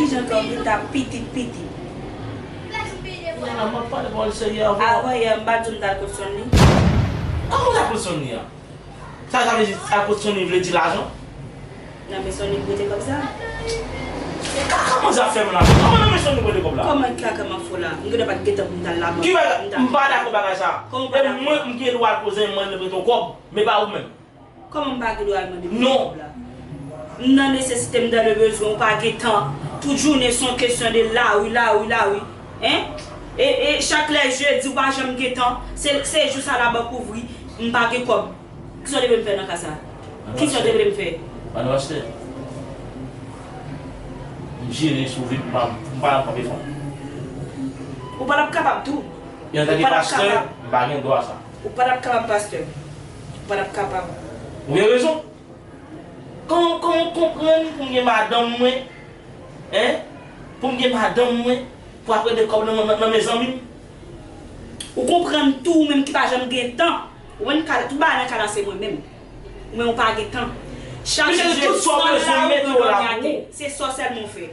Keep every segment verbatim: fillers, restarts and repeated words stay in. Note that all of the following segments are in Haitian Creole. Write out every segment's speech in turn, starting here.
Jan kòm li ta pitit pitit. Nana, m ap pale pawòl serye avè w. Avan yè, m pa t di w m t al kot Sonny? Kòman w t al kot Sonny a? Sa, sa vle di, al kot Sonny vle di lajan? Nan men Sonny prete kòb sa? Kaka manzè ap fè m la. Kòman nan men Sonny prete kòb la? Kòman kaka m ap fè w la? M gentan pa t gentan pou m t al labank. Ki bagay? M pa dakò bagay sa. Kòman w pa dakò? E mwen, m gen dwa al koze, mwen, mwen prete w kòb, men pa ou menm. Kòman m pa gen dwa al mande pou kòb la? M nan nesesite, m dans le besoin, ou pa gen tan. Tout jounen se yon kesyon de lari, lari, lari. Hein? E, e chak lè jedi, ou pa janm gen tan. Se, se jou sa labank ouvri, m pa gen kòb. Kisa w te vle m fè nan ka sa? Kisa w te vle m fè? Pastè. M jere sou vi m, m pa, m pa nan pòp efò. Ou pa t ap kapab tou. E antanke pastè, m pa gen dwa sa. Ou pa t ap kapab, pastè. Ou pa t ap kapab. Ou gen rezon. Kòman, kòman w konprann pou m gen madanm mwen, hein? Pou m gen madanm mwen, pou ap prete kòb nan, nan, nan men zanmi m? Ou konprann tou, ou menm ki pa janm gen tan. Ou menm, tout bagay nan kay la se mwen menm. Ou menm ou pa gen tan. Chak jou, tout sa w bezwen, m mete w la pou ou. Se sa sèlman w fè.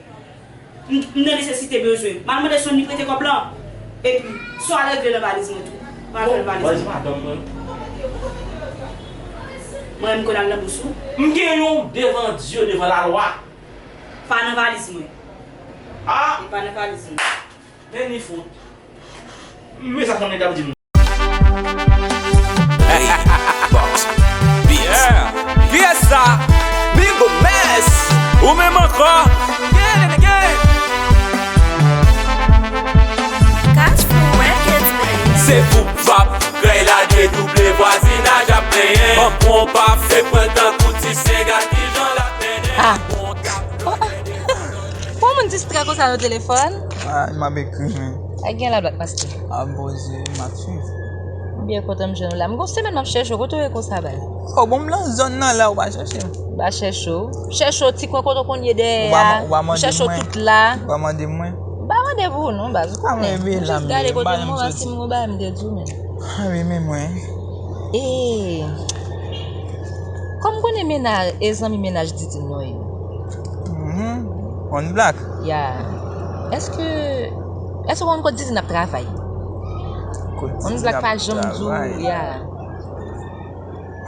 M, m nan nesesite, bezwen. M al mande Sonny prete kòb lan. Epi, sa w al regle nan valiz mwen tou. M al fè l valiz mwen. Valiz madanm mwen. Mwen menm konn al nan bous ou. M gen yon devan Dye, devan lalwa. Pa nan valiz mwen. Ah! Li pa nan valiz mwen. Men ni fout. Men sa fanmi t ap di m. Hey, Box Beats. Yeah. Kiyès sa? Bingo Mess. Ou menm ankò. Get it again. Cash Flow Records, baby. Se pou vap, kay la dedouble, vwazinaj ap plenyen. Ban konpa fè pran tankou ti senga, kijan l ap mennen. Ah. Pou moun distrè konsa nan telefòn? Ah, m ap ekri, men. Ay, gen la, Black Master. Ah, Bondye, m ap swiv. M byen kontan m jwenn ou la. M gon semèn m ap chèche w, kote w ye konsa, bay? Oh, bon, m nan zòn nan la, ou pa chèche m. M pa chèche w. M chèche w ti kwen kote w konn ye dèyè a. M chèche w tout la. Ou pa mande mwen. M pa mande pou ou non, baz, ou konnen. M jis gade kote m, mwen wè si m gon bagay m te di w, men. Ah wi, men mwen. E, kòm konnen mennaj, e zanmi mennaj Didine nou ye. Mhm. One Black? Ya. Èske, èske w konn kot Didine ap travay? One Black pa janm di w, ya.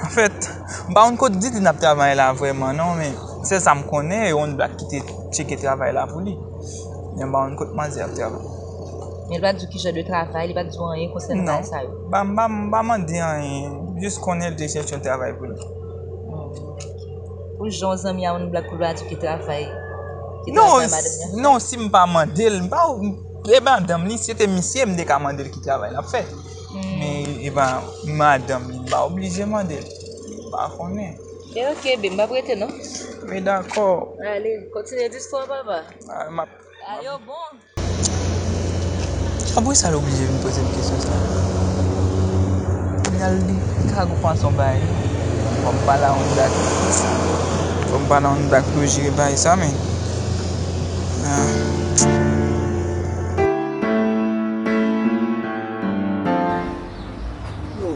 Anfèt, m pa konn kot Didine ap travay la vrèman non, men sèl sa m konnen, e One Black ki te tcheke travay la pou li. Men m pa konn kot manzè ap travay. Men li pa di w ki jan de travay, li pa di w anyen konsènan bagay sa yo. Non. M pa, m pa, m pa mande anyen. M jis konnen li te chèche yon travay pou li. Hmm, ok. Pou jan w zanmi a One Black pou l pa di w ki travay, ki travay madanm li ap fè? Non, si m pa mande l, m pa, e madanm li, si se te misye, m te ka mande l ki travay l ap fè. Hmm. Men e pa madanm li, m pa oblije mande l. M pa konnen. E ok, babe, m p ap rete non. Men dakò. Ale, kontinye di spò, papa. Ah, m ap Ale, yo bon. Apre sa, l oblije vin poze m kesyon sa. Kounye a, li ka gon fason bay. Fò m pale a One Black. Fò m pale a One Black pou yo jere bagay sa, men. Ah. Yo,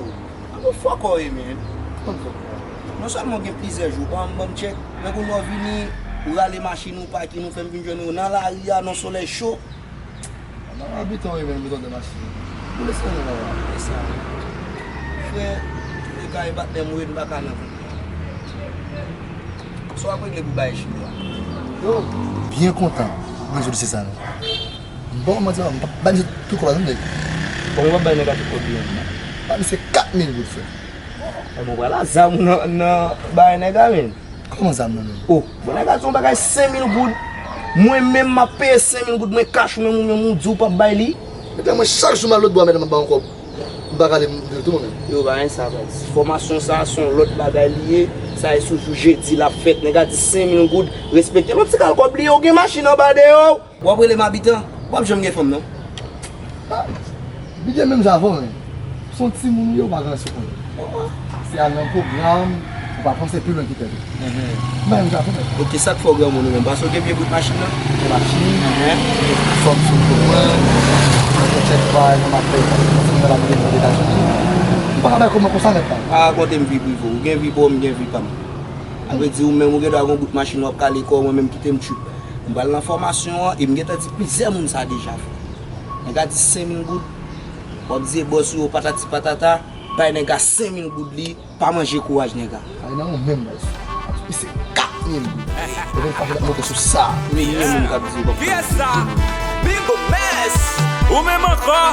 a bon fòkò ye, men. Non sèlman w gen plizyè jou, ou pa janm ban m tchèk, men kounye a w vini, ou rale machin ou, pakin ou, fè m vin jwenn ou nan lari a, nan solèy cho. Nan abitan w ye, men, bezwen de machin. Ou lese nan la. E sa. Frè, e kay patnè m, ou ye, m pa ka nan. Sa w ap regle pou bay chili a? Yo, byen kontan. Mwen jodi se sa, non. M pa manti, m pa bay misye tout kòb la, tande. Kòman w pa bay nèg la tout kòb li an? Bay misye kat mil goud, frè. Kòman w pral a zam nan, nan bay nèg la, men? Kòman zam nan, men? Oh, bon, nèg la di yon bagay senk mil goud. Mwen menm, m ap peye senk mil goud, mwen kach ou menm, ou menm, ou di w p ap bay li. Epi mwen, chak jou m al lòt bò a, mèt m ap ba yon kòb. M pa ka ale m vin tou mwen menm. Yo, pa gen sa, baz. Fòmasyon sa a, se yon lòt bagay li ye. Sa e sou jou jedi l ap fèt. Nèg la di senk mil goud. Respekte l, yon ti kal kòb li ye, ou gen machin anba deyò. W ap rele m abitan, w ap janm gen fanm non. Ah, Bidye menm jan avè w, men. Se yon timoun ou ye, ou pa gen anyen sou kont ou. Se al nan pwogram, ou pa panse pi lwen ki tèt ou. Mhm. Menm jan avè w, men. Ok, sa k fè w granmoun ou menm? Paske w gen vye bout machin nan? Gen machin, fòm sou kont mwen, mwen gen tchèk pa, mwen ap fè, mwen ap fè Etazini. M pa ka bay kòb mwen konsa nèt la. Pa rakonte m vi prive w. Ou gen vi pa w, m gen vi pa m. Sa vle di ou menm ou gen dwa gen yon bout machin w ap kale kò w, mwen menm kite m trip. M pral nan fòmasyon an e m gentan di plizyè moun sa deja, frè. Nèg la di senk mil goud, w ap di bòs ou yo patati patata, bay nèg la senk mil goud li, pa manje kouraj nèg la. Ay nan ou menm baz. Ap pise kat mil goud. Yo vin fache l ap monte sou sa. Premye moun k ap di w ap Pyès sa, Bingo Mès, ou menm ankò.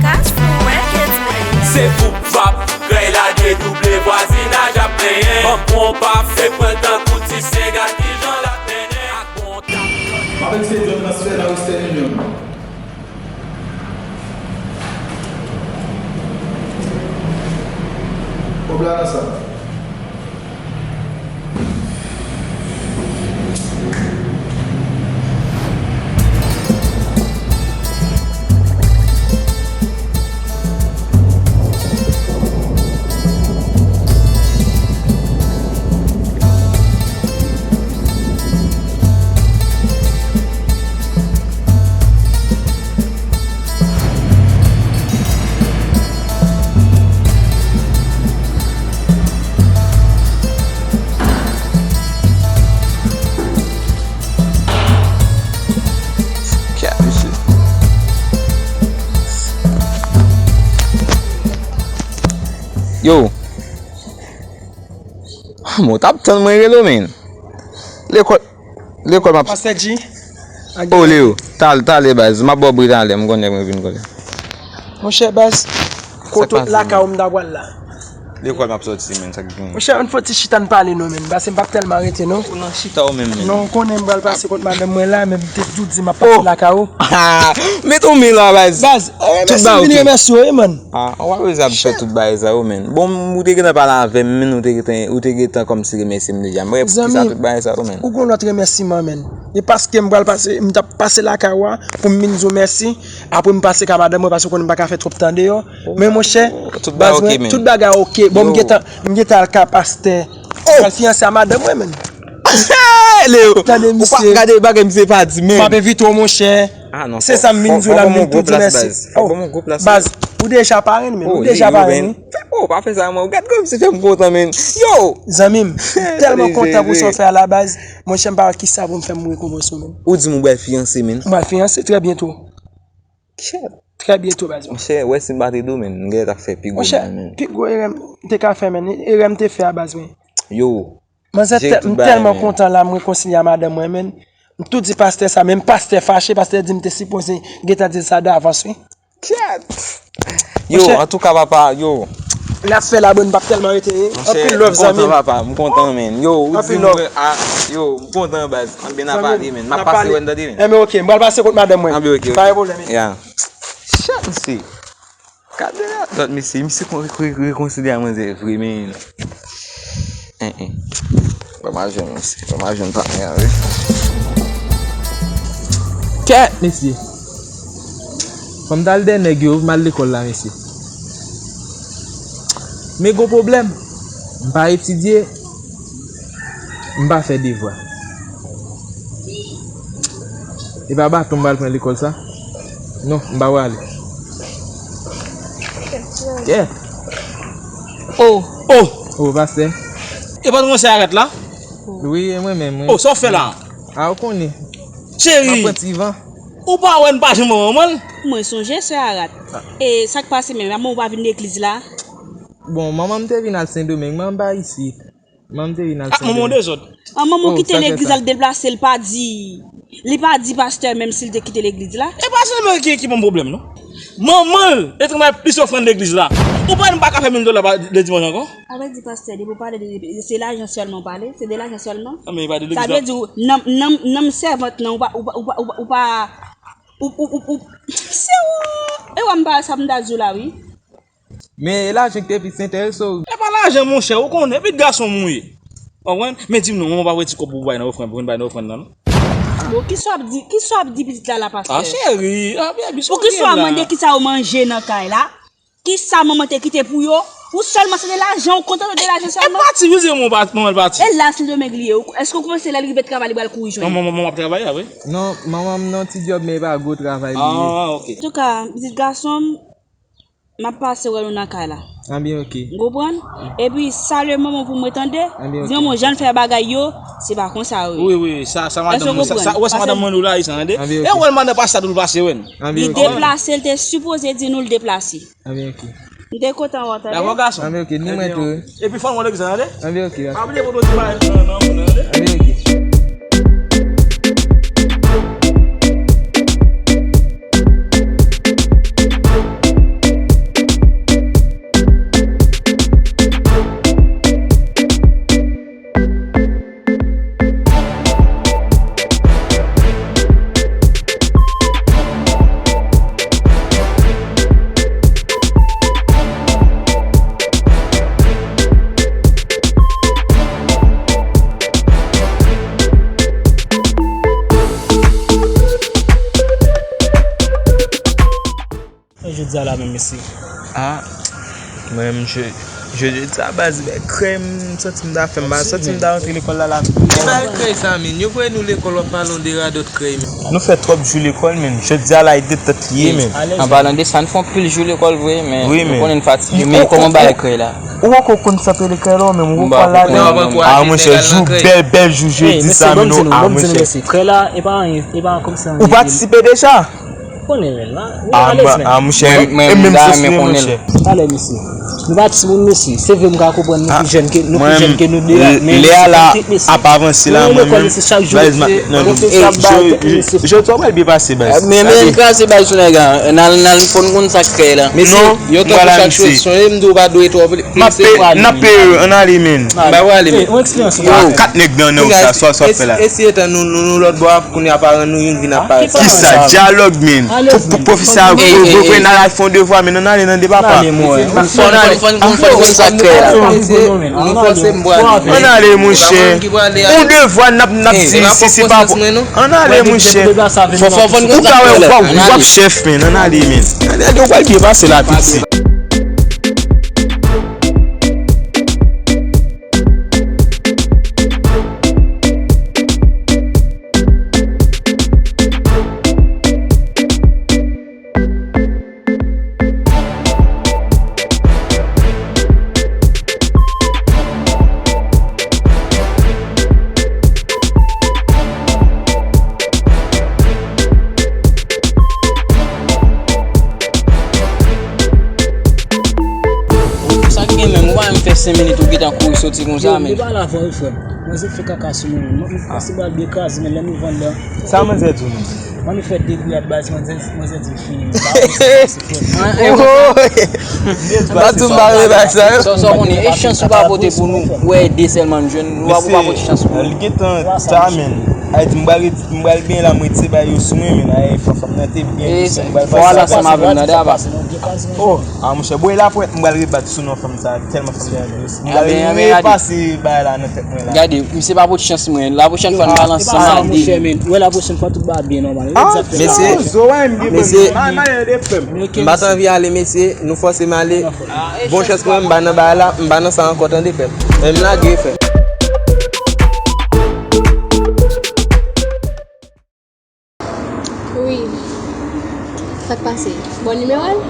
Kafou Records, baby. Se voup vap, krèy lage double vwazinaj ap plenyen. Ban pwon pa fè pran tankou ti seng ak kijan l ap mennen. Ak bon tap. M ap egzekite yon transfè nan Western Union. Kòb la nan sa. Yo. Ah, mwen t ap tann mwen rele w, men. Lekòl, lekòl m ap Pastè G. Oh, Leo, talè, talè, baz. M ap ba w bri talè, m konnen mwen vin konnen. Monchè, baz, kote lakay ou m ta pral la. Lekòl m ap sòti, men, sa k gen. Monchè, ann fè ti chita n pale non, men. Pase m p ap tèlman rete, non. Ou nan chita ou menm, men. Non, ou konnen m pral pase kot madanm mwen la, men m te toujou di m ap pase lakay ou. Met on men la, baz. Baz, tout bagay vin remèsye w, wi, man. Ah, ou pa bezwen ap fè tout bagay sa yo, men. Bon, ou te gentan pale avè m, men ou te gentan, ou te gentan kòmsi remèsye m deja. Mwen, poukisa tout bagay sa yo, men? Ou gon lòt remèsiman, men. E paske m pral pase, m t ap pase lakay ou a pou m vin di w mèsi. Apre m pase ka madanm mwen, paske ou konnen m pa ka fè twòp tan deyò. Men monchè, baz mwen, tout bagay oke. Bon, m gentan, m gentan al ka pastè. M al fiyanse a madanm mwen, men. Leo, ou pa gade bagay misye pa di, men. M ap envite w, monchè. Ah non, se sa m vin di w la, m vin tou di mèsi. Oh, baz, ou deja parenn, men, ou deja parenn, wi. Oh, pa fè sa, mwen. Gad kòmsi fè m kontan, men. Yo! Zanmi m, m tèlman kontan pou sa w fè a la, baz. Monchè, m pa wè kisa pou m fè m rekonpanse w, men. Ou di m ou pral fiyanse, men. M pral fiyanse trè byento. Kèt. Trè byento, baz. Monchè, wè si m pa te di w, men. M genlè t ap fè pi gwo mal, men. Monchè, pi gwo erè m te ka fè, men. Erè m te fè a, baz, men. Yo. Manzè, m tèlman kontan la, m rekonsilye a madanm mwen, men. M tou di pastè sa, menm pastè fache, pastè di m te sipoze gentan di l sa davans, wi. Kèt! Yo, antouka, papa, yo. N ap fè la, bon, m p ap tèlman rete, wi. Anpil love, zanmi m. Monchè, m kontan, papa, m kontan, men. Yo, ou di m, ah, yo, m kontan, baz. Ann ben ap pale, men. M ap pase wè n tande, men. Enben, oke, m pral pase kot madanm mwen. Anben, oke, oke. Pa gen pwoblèm, wi. Ya. Kèt, mesye. Gade lòt mesye, misye kon re- re- rekonsilye a manzè vre, men. En, en. Ban m al jwenn misye, ban m al jwenn patnè a, wi. Kèt, mesye. Fò m t al dèyè nèg yo, m al lekòl la, mesye. Men gon pwoblèm. M pa etidye. M pa fè devwa. E pa baton m pral pran lekòl sa? Non, m pa prale. Kèt. Oh, oh. Oh, pastè. E pa nou se arèt la? Wi, e mwen menm, wi. Oh, sa w fè la? A, ou konnen. Cheri. M ap pran ti van. Ou pa wè n pa janm wè manman l? Mwen sonje sè Arat. E sa k pase menm? Manman w pa vin legliz la? Bon, manman m te vin al Sendomeng, manman m pa isit. Manman m te vin al Sendomeng. Ah, manman w dezòd. An manman w kite legliz la, l deplase, l pa di, li pa di pastè menm si l te kite legliz la. E pa Sendomeng ki, ki ban m pwoblèm, non. Manman l te travay plis ofrann legliz la. Ou pa wè m pa ka fè mil dola pa, le dimanch ankò? Sa vle di pastè, depi w pale de, se lajan sèlman w pale, se de lajan sèlman? Sa vle di w, nanm, nanm, nanm sèvant nan, ou pa, ou pa, ou pa, ou pa, ou pa, ou, ou, ou, ou, se ou, e wè m pa, sa m ta di w la, wi. Men e lajan ki te plis enterese w. E pa lajan, monchè, ou konnen, pitit gason m ou ye. Ou konprann? Men di m non, manman w pa voye ti kòb pou bay nan ofrann, pou vin bay nan ofrann nan, non? Bon, kisa w ap di, kisa w ap di pitit la la, pastè? Ah, cheri, ah, baby, sa w gen la? Ou kisa w ap mande, kisa w manje nan kay la? Kisa manman te kite pou yo? Ou sèlman se de lajan, ou kontante de lajan sèlman? E pati, wi, se manman pati. E la, Sendomeng li ye. Èske w panse lè l rive travay, li pral kouri jwenn? Non, manman, manman ap travay la, wi. Non, manman m nan ti djòb, men e pa gwo travay li ye. Ah, ok. Antouka, pitit gason m, M ap pase wè nou nan kay la. Anben, oke. Ou konprann? Epi, salye manman pou mwen, tande? Anben, oke. Di manman, jan l fè bagay yo, se pa konsa yo ye. Wi, wi, sa, sa madanm mwen, sa, sa, wè, sa madanm mwen nou la, sa, tande? Anben, oke. E wè, madanm pa sa, nou pase, wè. Anben, oke. Li deplase, l te sipoze di nou l deplase. Anben, oke. M te kontan wè w, tande? Dakò, gason. Anben, oke, ni mwen tou. Epi, fò n wè legliz la, tande? Anben, oke, gason. Pa bliye pou nou di bagay, non, non, non, tande? Anben, oke. Jodi a la menm, mesye. Ah, mwen menm, je, je, jodi a, baz, ben, krèy, m santi m ta fè m, m santi m ta rantre lekòl la, la. Ki bagay krèy sa, men? Yo voye nou lekòl, w ap pale yon de radòt krèy, men. Nou fè twòp jou lekòl, men. Jodi a la, e detant li ye, men. An palan de sa, n fè anpil jou lekòl vre, men nou konnen n fatige, men kòman bagay krèy la? Ou poko konn sa te lekòl la, men ou poko al ladan. Ah, monchè, jou, bèl, bèl jou jedi sa, men nou, ah, monchè. Krèy la, e pa anyen, e pa kòmsi anyen. Ou patisipe deja? Konnen, men, la. Ah, monchè, e menm zòs li, monchè. Talè, mesye. Nou pa timoun, mesye. Se vre, m ka konprann nou pi jèn ke, nou pi jèn ke nou de a, men lè a la ap avanse la, mwen menm, baz, non, non. Jodi a pral byen pase, baz. Men, men, kraze baz sou nèg la. N al, n al, fò n konn sa k krèy la. Mesye, yo tankou chak chwet, sonje m di w pa dwe twò. M ap peye, n ap peye, ann ale, men. M pa prale, men. Kat nèg nan, nan sa, sa, sa w ap fè la. Eseye tan nou, nou, nou lòt bò a, kounye a paran nou youn vin ap parèt. Kisa? Dyalòg, men. Pou, pou pwofesè a voye n al fè yon devwa, men, ann ale nan de papa. Ann ale. Ann ale, monchè. Yon devwa, n ap, n ap di, si se pa bon. Ann ale, monchè. Ou ka wè, w ap, w ap chèf, men. Ann ale, men. Ann ale, w pral byen pase la, piti. Sa k gen menm, ou pa menm fè senk minit, ou gentan kouri soti konsa, men. Li pale avè w, wi, frè m. Manzè fè kaka sou mwen, menm. Mwen, mwen, se bal byen kraze, men lè nou vann la. Sa manzè di w, menm? Mwen, nou fè de gouyad baz, manzè, manzè di m fini, men. Pa di m pa renmen bagay sa, yo. Sa, sa w konnen, e chans ou pa pote pou nou, wè, de sèlman n jwenn, nou pa, ou pa pote chans pou nou. Li gentan ta, men. Ayiti, m pral ret-, m pral gen la mwatye bay yo sou mwen, men, ay, fanm nan te byen dousè, m pral pase la. Fò w al ansanm avè m nan, de apa. Oh, ah, monchè, bwè lapwèt, m pral rebat sou non fanm sa, tèlman fanm nan dous. M pral repase bagay la nan tèt mwen la. Gade, misye pa pote chans mwen. La pwochèn fwa, n pral ansanm al de. Ou wè, la pwochèn fwa, tout bagay byen nòmal. Egzakteman. Mesye, mesye, m pa t anvi ale, mesye, nou fòse m ale. Bon chans pou mwen, m pa nan bagay la, m pa nan sa ankò, tande, frè m. Men m lage, frè m. Wi. Sa k pase? Bon nimewo l?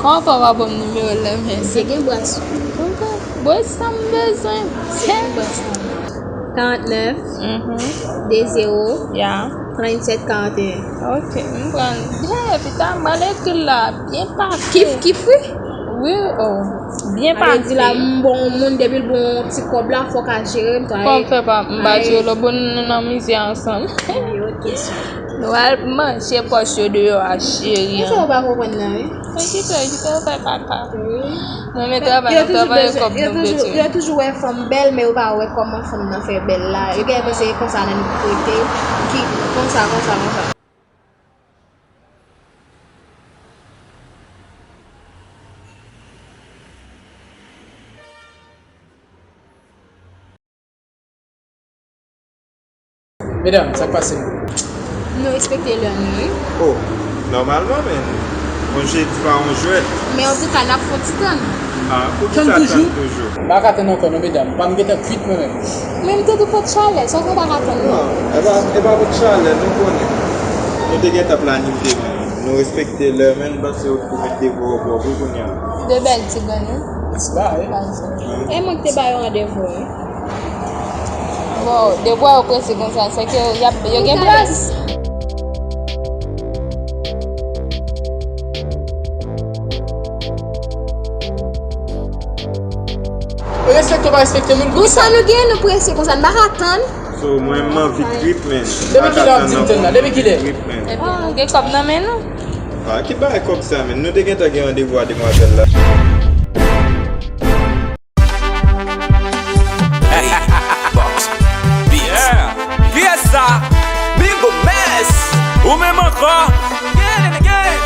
Kòman fè w pa ban m nimewo l la, men? Se gen bras. Bon, sa m bezwen. Se gen bras. Karantnèf, de zewo, trannsèt, karanteyen. Ok, m pran l. Byen, pita, m al ekri l la. Byen pase. Kif, kif, wi. Wi, oh. Byen pase. Di la, m bon moun, depi l bon ti kòb la, fò w ka jere m, tande. Kòman fè pa, m pa jere l, bon, nou nan mizè ansanm. Wi, ok. Nou al manje pòch yo deyò a, cheri. Men sa w pa konprann nan, wi. Mwen kite, kite yo fè kaka. Wi. Mwen men travay, nou travay, kòb nou bezwen. Yo toujou wè fanm bèl, men yo pa wè kòman fanm nan fè bèl la. Yo genlè panse e konsa nèg prete, ki konsa, konsa, konsa. Medam, sa k pase? Nou respekte lè nou, wi. Oh, nòmalman, men yon jedi pa yon jwèt. Men antouka, n ap fè yon ti tann. Ah, poukisa tann toujou? M pa ka tann ankò non, medam. Pa m gentan kwit mwen menm. Men m te di w pot chalè, sa w kwè m pa ka tann non? Non, e pa, e pa pot chalè, nou konnen. Nou te gentan planifye menm. Nou respekte lè, men nou panse ou tou met devwa w bò wi kounye a. De bèl ti grenn, wi. It's bad. E mwen ki te ba yo randevou, wi. Bon, devwa yo prese konsa, se ke y ap, yo gen plas. Respekte ou pa respekte moun. Pou sa nou gen, nou prese konsa, n pa ka tann. So, mwen, m anvi trip, man. Depi kilè w ap di m tann la? Depi kilè? Trip, man. Epi nou gen kòb nan men nou. Ah, ki bagay kòb sa, man? Nou te gentan gen randevou a demwazèl la. Hey, boss. Beats. Yeah. Kiyès sa? Bingo Mess. Ou menm ankò? Again and again.